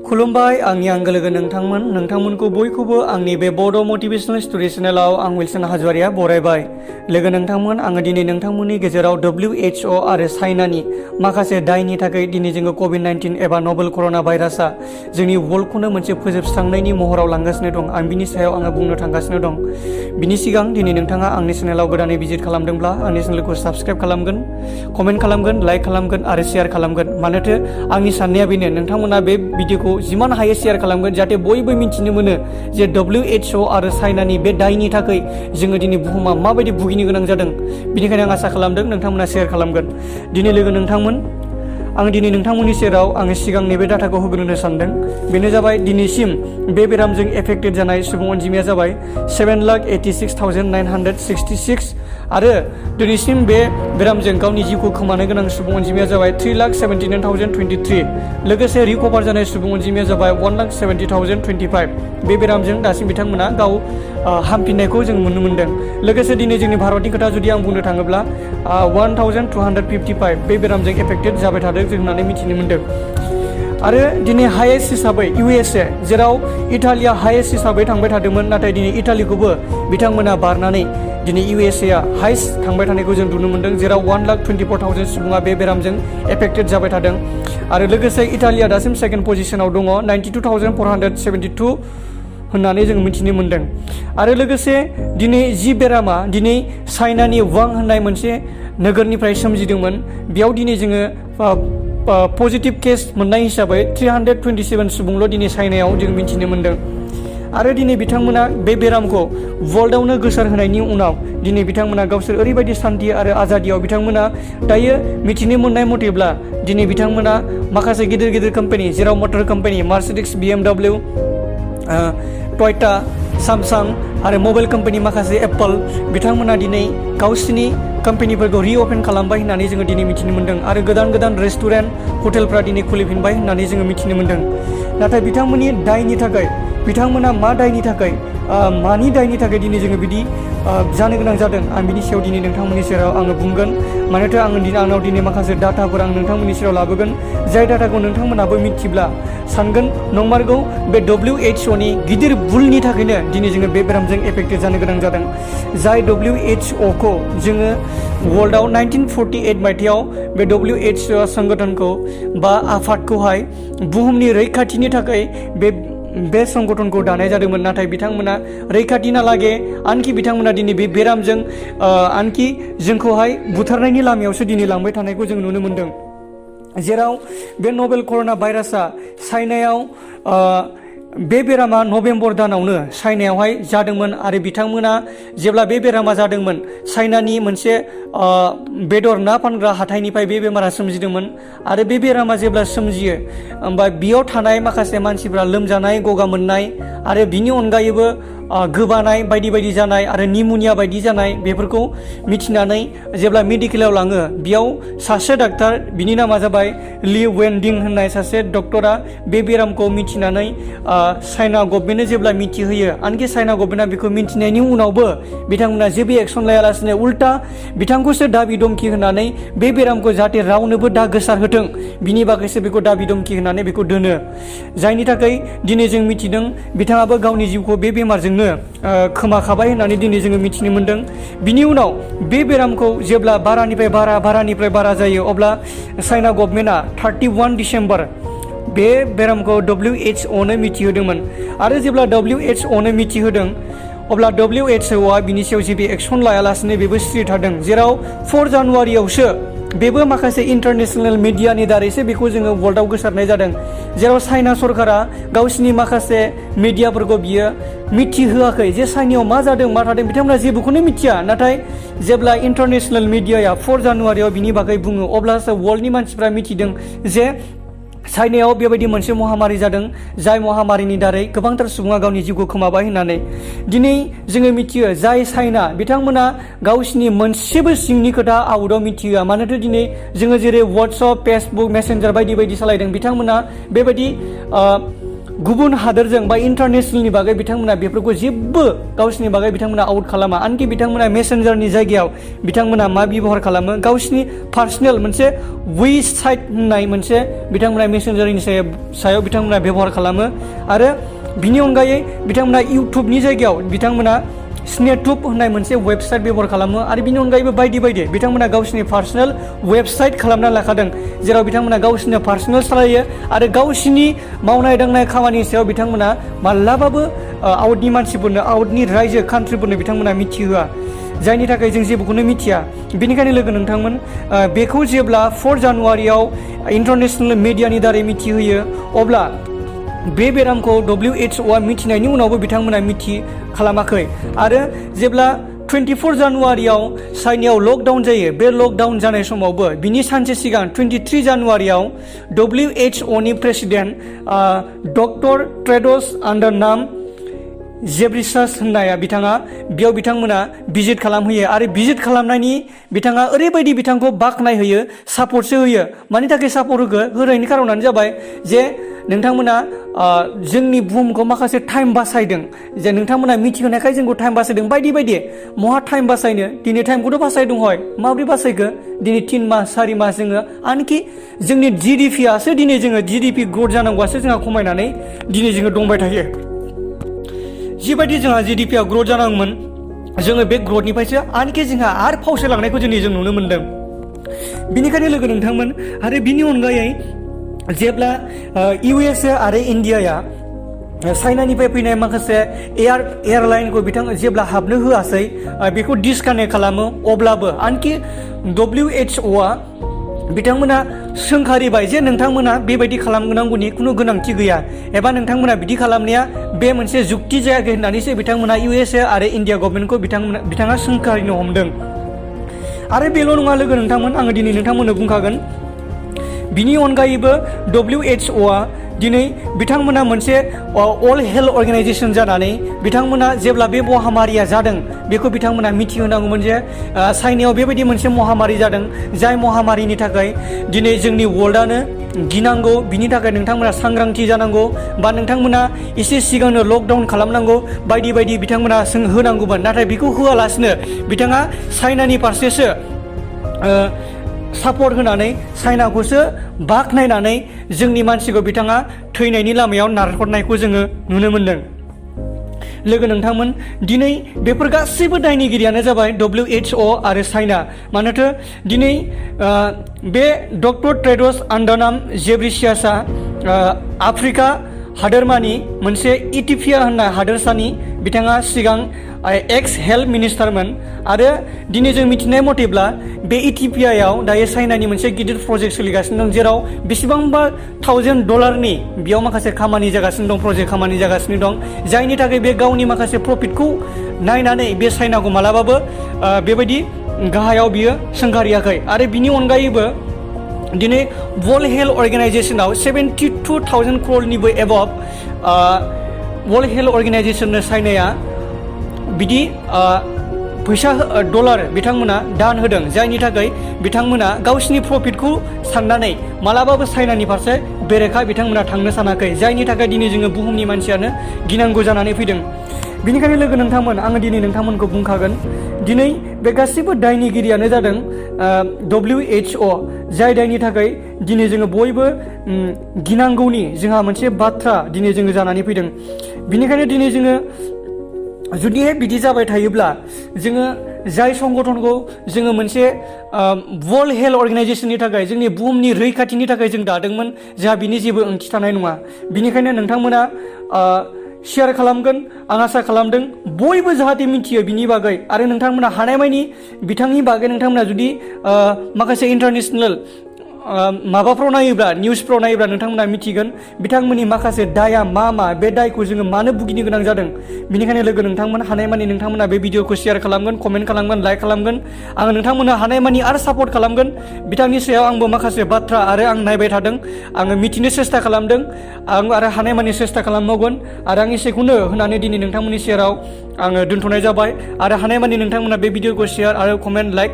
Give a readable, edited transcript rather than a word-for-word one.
खुलुमबाय आंनि आंगो लोगो नोंथांमोनखौ बयखौबो आंनि बे बड' मटिभेशनेल स्ट'री चेनेलाव आं विल्सन हाजवारिया बरायबाय। लोगो नोंथांमोन, आङो दिनै नोंथांमोननि गेजेराव WHO आरो चाइनानि माखासे दायनि थाखाय दिनै जोङो कभिड-19 एबा नभेल कर'ना भाइरासआ जोंनि वर्ल्डखौनो मोनसे फोजोबस्रांनायनि महराव लांगासिनो दं। आं बिनि सायाव बुंनो थांगासिनो दं। बिनि सिगां दिनै नोंथाङा आंनि चेनेलाव गोदानै भिजिट खालामदोंब्ला आंनि चेनेलखौ साबस्क्राइब खालामगोन, कमेन्ट खालामगोन, लाइक खालामगोन आरो शेयार खालामगोन। मानोथो आंनि साननाया बेनो, नोंथांमोना बे भिडिअखौ जिमान हायो शेयार खालामगोन जाहाथे बयबो मिथिनो मोनो जे WHO आरो चाइनानि बे दायनि थाखाय जोङो दिनै बुहुमा माबायदि भुगिनो गोनां जादों। बिनिखायनो आं आसा खालामदों नोंथांमोना शेयार खालामगोन। दिनै लोगो नोंथांमोन, आं दिनै नोंथांमोननि सेराव आङो सिगांनि बे डाटाखौ होग्रोनो सानदों। बेनो जाबाय दिनैसिम बे बेरामजों एफेक्टेड जानाय सुबुं अनजिमाया जाबाय 7,86,966 आरो दिनैसिम बे बेरामजों गावनि जिउखौ खोमानो गोनां सुबुं अनजिमाया जाबाय 3,79,023। लोगोसे रिकभार जानाय सुबुं अनजिमाया जाबाय 1,70,025। बे बेरामजों दासिम बिथांमोना गाव हामफिननायखौ जों नुनो मोनदों। लोगोसे दिनै जोंनि भारतनि खोथा जुदि आं बुंनो थाङोब्ला 1,255 बे बेरामजों एफेक्टेड जाबाय थादों जों होननानै मिथिनो मोनदों। आरो दिनै हायेस्ट हिसाबै USA, जेराव इटालिया हायेस्ट हिसाबै थांबाय थादोंमोन, नाथाय दिनै इटालिखौबो बिथांमोना बारनानै दिनै USA आ हायेस्ट थांबाय थानायखौ जों नुनो मोनदों, जेराव 1,24,000 सुबुङा बे बेरामजों एफेक्टेड जाबाय थादों। आरो लोगोसे इटालिया दासिम सेकेन्ड पजिशनाव दङ 92,472 होननानै जों मिथिनो मोनदों। आरो लोगोसे दिनै जि बेरामा दिनै चाइनानि वां होननाय मोनसे नोगोरनिफ्राय सोमजिदोंमोन, बेयाव दिनै जोङो पजिटिभ केस मोननाय हिसाबै 327 सुबुंल' दिनै चाइनायाव जों मिथिनो मोनदों। आरो दिनै बिथांमोना बे बेरामखौ वर्ल्डआवनो गोसारहोनायनि उनाव दिनै बिथांमोना गावसोर ओरैबायदि सान्थि आरो आजादियाव बिथांमोना दायो मिथिनो मोननाय मथेब्ला दिनै बिथांमोना माखासे गिदिर गिदिर कम्पानि, जेराव मटर कम्पानि मार्सिडिज, BMW, टयटा, सामसां आरो मबाइल कम्पानि माखासे एप्पल, बिथांमोना दिनै गावसिनि कम्पानिफोरखौ रिअपेन खालामबाय होननानै जोङो दिनै मिथिनो मोनदों। आरो गोदान गोदान रेस्टुरेन्ट, हटेलफ्रा दिनै खुलिफिनबाय होननानै जोङो मिथिनो मोनदों। नाथाय बिथांमोननि दायनि थाखाय, बिथांमोना मा दायनि थाखाय, मानि दायनि थाखाय दिनै जोङो बिदि जानो गोनां जादों, आं बिनि सायाव दिनै नोंथांमोननि सेराव आङो बुंगोन। मानोथो आंनाव दिनै माखासे डाटाफोर आं नोंथांमोननि सेराव लाबोगोन, जाय डाटाखौ नोंथांमोनाबो मिथिब्ला सानगोन नंमारगौ बे WHO नि गिदिर भुलनि थाखायनो दिनै जोङो बे बेरामजों एफेक्टेड जानो गोनां जादों। जाय WHO खौ जोङो वर्ल्डआव 1948 मायथाइयाव बे WHO संगठनखौ बा आफादखौहाय बुहुमनि रैखाथिनि थाखाय बे संगठनखौ दानाय जादोंमोन। नाथाय बिथांमोना रैखाथि नालागे आनखि बिथांमोना दिनै बे बेरामजों आनखि जोंखौहाय बुथारनायनि लामायावसो दिनै लांबाय थानायखौ जों नुनो मोनदों। जेराव बे नभेल कर'ना भाइरासआ चाइनायाव बे बेरामा नभेम्बर दानावनो चाइनायावहाय जादोंमोन। आरो बिथांमोना जेब्ला बे बेरामा जादोंमोन, चाइनानि मोनसे बेदर ना फानग्रा हाथाइनिफ्राय बे बेमारा सोमजिदोंमोन। आरो बे बेरामा जेब्ला सोमजियो, होमबा बेयाव थानाय माखासे मानसिफ्रा लोमजानाय, गगा मोननाय आरो बिनि अनगायैबो गोबानाय बायदि बायदि जानाय आरो निम'निया बायदि जानाय, बेफोरखौ मिथिनानै जेब्ला मेडिकेलाव लाङो, बेयाव सासे डाक्टार, बिनि नामा जाबाय लि वेनडिं होननाय सासे डक्टरा, बे बेरामखौ मिथिनानै चाइना गभर्नमेन्टनो जेब्ला मिथिहोयो, आनखि चाइना गभर्नमेन्टआ बेखौ मिथिनायनि उनावबो बिथांमोना जेबो एक्सन लायालासिनो उल्टा बिथांखौसो दाबि धमखि होनानै बे बेरामखौ जाहाथे रावनोबो दा गोसारहोथों, बिनि बागैसो बेखौ दाबि धमखि होनानै बेखौ दोनो। जायनि थाखाय दिनै जों मिथिदों बिथाङाबो गावनि जिउखौ बे बेमारजोंनो खोमाखाबाय होननानै दिनै जोङो मिथिनो मोनदों। बिनि उनाव बे बेरामखौ जेब्ला बारानिफ्राय बारा जायो, अब्ला चाइना गभर्नमेन्टआ 31 डिसेम्बर बे बेरामखौ WHO नो मिथिहोदोंमोन। आरो जेब्ला WHO नो मिथिहोदों, अब्ला WHO आ बिनि सायाव जेबो एक्सन लायालासिनो बेबो स्ट्रि थादों। जेराव 4 जानुवारियावसो बेबो माखासे इन्टारनेसनेल मिडियानि दारैसो बेखौ जोङो वर्ल्डआव गोसारनाय जादों। जेराव चाइना सरकारा गावसिनि माखासे मिडियाफोरखौ बियो मिथिहोआखै जे चाइनायाव मा जादों मा थादों, बिथांमोना जेबोखौनो मिथिया। नाथाय जेब्ला इन्टारनेसनेल मिडियाया 4 जानुवारियाव बिनि बागै बुङो, अब्लासो वर्ल्डनि मानसिफ्रा मिथिदों जे चाइनायाव बेबायदि मोनसे महामारि जादों, जाय महामारिनि दारै गोबांथार सुबुङा गावनि जिउखौ खोमाबाय होननानै। दिनै जोङो मिथियो जाय चाइना, बिथांमोना गावसिनि मोनसेबो सिंनि खोथा आउटआव मिथिहोआ। मानोथो दिनै जोङो जेरै वाट्सएप, फेसबुक, मेसेन्जार बायदि बायदि सालायदों, बिथांमोना बेबायदि गुबुन हादोरजों बा इन्टारनेसनेलनि बागै बिथांमोना बेफोरखौ जेबो गावसिनि बागै बिथांमोना आउट खालामा। आनखि बिथांमोना मेसेन्जारनि जायगायाव बिथांमोना मा बेबहार खालामो, गावसिनि पार्सनेल मोनसे वेबसाइट होननाय मोनसे बिथांमोना मेसेन्जारनि सायाव बिथांमोना बेबहार खालामो। आरो बिनि अनगायै बिथांमोना इउटुबनि जायगायाव बिथांमोना स्नेटुब होननाय मोनसे वेबसाइट बेबहार खालामो। आरो बिनि अनगायैबो बायदि बायदि बिथांमोना गावसिनि पार्सनेल वेबसाइट खालामना लाखादों, जेराव बिथांमोना गावसिनि पार्सनेल सालायो आरो गावसिनि मावनाय दांनाय खामानिनि सायाव बिथांमोना माब्लाबाबो आउटनि मानसिफोरनो, आउटनि रायजो कान्ट्रिफोरनो बिथांमोना मिथिहोआ, जायनि थाखाय जों जेबोखौनो मिथिया। बेनिखायनो लोगो नोंथांमोन, बेखौ जेब्ला 4 जानुवारियाव इन्टारनेसनेल मिडियानि दारै मिथिहोयो, अब्ला बे बेरामखौ WHO आ मिथिनायनि उनावबो बिथांमोना खालामाखै। आरो जेब्ला 24 जानुवारियाव चाइनायाव लकडाउन जायो, बे लकडाउन जानाय समावबो बिनि सानसे सिगां 23 जानुवारियाव WHO नि प्रेसिडेन्ट डक्टर टेड्रस आधान'म जेब्रिसास होननाया बेयाव बिथांमोना भिजिट खालामहैयो। आरो भिजिट खालामनायनि बिथाङा ओरैबायदि बिथांखौ बाख्नायहोयो, सापर्टसो होयो। मानि थाखाय सापर्ट होनायनि खारनानो जाबाय जे नोंथांमोना जोंनि बुहुमखौ माखासे टाइम बासायदों, जे नोंथांमोना मिथिहोनायखाय जोंखौ टाइम बासायदों, बायदि बायदि। महा टाइम बासायनो, दिनै टाइमखौथ' बासायदों हय, माबोरै बासायखो? दिनै 3 मास 4 मास जोङो, आनखि जोंनि GDP-आसो दिनै जोङो GDP ग्रथ जानांगौआसो जोंहा खमायनानै दिनै जोङो दंबाय थायो। जिबायदि जोंहा GDP-आ ग्रथ जानांगौमोन, जोङो बे ग्रथनिफ्रायसो आनखि जोंहा आरो फावसायलांनायखौ जों नुनो मोन्दों। बिनिखायनो लोगो नोंथांमोन, आरो बिनि अनगायै जेब्ला USA आरो इन्डियाया चाइनानिफ्राय फैनाय माखासे एयारलाइनखौ जेब्ला हाबनो होआसै, बेखौ डिसकानेक्ट खालामो, अब्लाबो आनखि WHO आ बिथांमोना सोंखारिबाय जे नोंथांमोना बेबायदि खालामनांगौनि खुनु गोनांथि गैया, एबा नोंथांमोना बिदि खालामनाया बे मोनसे जुक्ति जायाखै होननानैसो बिथांमोना USA आरो इन्डिया गभर्नमेन्टखौ बिथाङा सोंखारिनो हमदों। आरो बेल' नङा लोगो नोंथांमोन, आङो दिनै नोंथांमोननो बुंखागोन, बिनि अनगायैबो WHO आ दिनै बिथांमोना मोनसे वर्ल्ड हेल्थ अर्गेनाइजेसन जानानै बिथांमोना जेब्ला बे महामारिया जादों, बेखौ बिथांमोना मिथिहोनांगौमोन जे चाइनायाव बेबायदि मोनसे महामारि जादों, जाय महामारिनि थाखाय दिनै जोंनि वर्ल्डआनो गिनांगौ। बिनि थाखाय नोंथांमोना सांग्रांथि जानांगौ, बा नोंथांमोना एसे सिगांनो लकडाउन खालामनांगौ, बायदि बायदि बिथांमोना होनांगौमोन। नाथाय बेखौ होआलासिनो बिथाङा चाइनानि फारसेसो सापर्ट होनानै, चाइनाखौसो बाख्नायनानै जोंनि मानसिखौ बिथाङा थैनायनि लामायाव नारहरनायखौ जोङो नुनो मोन्दों। लोगो नोंथांमोन, दिनै बेफोर गासैबो दायनिगिरियानो जाबाय WHO आरो चाइना। मानोथो दिनै बे डक्टर टेड्रस आधान'म जेब्रिसासआ आफ्रिका हादोरमानि मोनसे इथिय'पिया होननाय हादोरसानि बिथाङा सिगां एक्स हेल्थ मिनिस्टारमोन। आरो दिनै जों मिथिनाय मथेब्ला बे इथिय'पियायाव दायो चाइनानि मोनसे गिदिर प्रजेक्ट सोलिगासिनो दं, जेराव बेसेबांबा $1000 बेयाव माखासे खामानि जागासिनो दं, प्रजेक्ट खामानि जागासिनो दं, जायनि थाखाय बे गावनि माखासे प्रफिटखौ नायनानै बे चाइनाखौ मालाबाबो बेबायदि गाहायाव बियो सोंखारियाखै। आरो बिनि अनगायैबो दिनै वर्ल्ड हेल्थ अर्गेनाइजेसनाव 72,000 crore एबभ वर्ल्ड हेल्थ अर्गेनाइजेसननो चाइनाया बिदि फैसा डलार बिथांमोना दान होदों, जायनि थाखाय बिथांमोना गावसिनि प्रफिटखौ साननानै मालाबाबो चाइनानि फारसे बेरेखा बिथांमोना थांनो सानाखै, जायनि थाखाय दिनै जोङो बुहुमनि मानसियानो गिनांगौ जानानै फैदों। बेनिखायनो लोगो नोंथांमोन, आङो दिनै नोंथांमोनखौ बुंखागोन, दिनै बे गासैबो दायनिगिरियानो जादों WHO, जाय दायनि थाखाय दिनै जोङो बयबो गिनांगौनि जोंहा मोनसे बाथ्रा दिनै जोङो जानानै फैदों। बिनिखायनो दिनै जोङो जुदिहाय बिदि जाबाय थायोब्ला, जोङो जाय संगठनखौ जोङो मोनसे वर्ल्ड हेल्थ अर्गेनाइजेसननि थाखाय, जोंनि बुहुमनि रैखाथिनि थाखाय जों दादोंमोन, जोंहा बिनि जेबो ओंथि थानाय नङा। बिनिखायनो नोंथांमोना शेयार खालामगोन, आं आसा खालामदों बयबो जाहाथे मिथियो बिनि बागै। आरो नोंथांमोना हानायमानि बिथांनि बागै नोंथांमोना जुदि माखासे इन्टारनेसनेल माबाफ्राव नायोब्ला, निउसफ्राव नायोब्ला नोंथांमोना मिथिगोन बिथांमोननि माखासे दाया मा बे दायखौ जोङो मानो भुगिनो गोनां जादों। बेनिखायनो लोगो नोंथांमोन, हानायमानि नोंथांमोना बे भिडिअखौ शेयार खालामगोन, कमेन्ट खालामगोन, लाइक खालामगोन। आङो नोंथांमोना हानायमानि आरो सापर्ट खालामगोन। बिथांनि सायाव आंबो माखासे बाथ्रा आरो आं नायबाय थादों, आङो मिथिनो सेस्था खालामदों, आं आरो हानायमानि सेस्था खालामबावगोन। आरो आं एसेखौनो होनानै दिनै नोंथांमोननि सेराव आङो दोनथ'नाय जाबाय। आरो हानायमानि नोंथांमोना बे भिडिअखौ शेयार आरो कमेन्ट, लाइक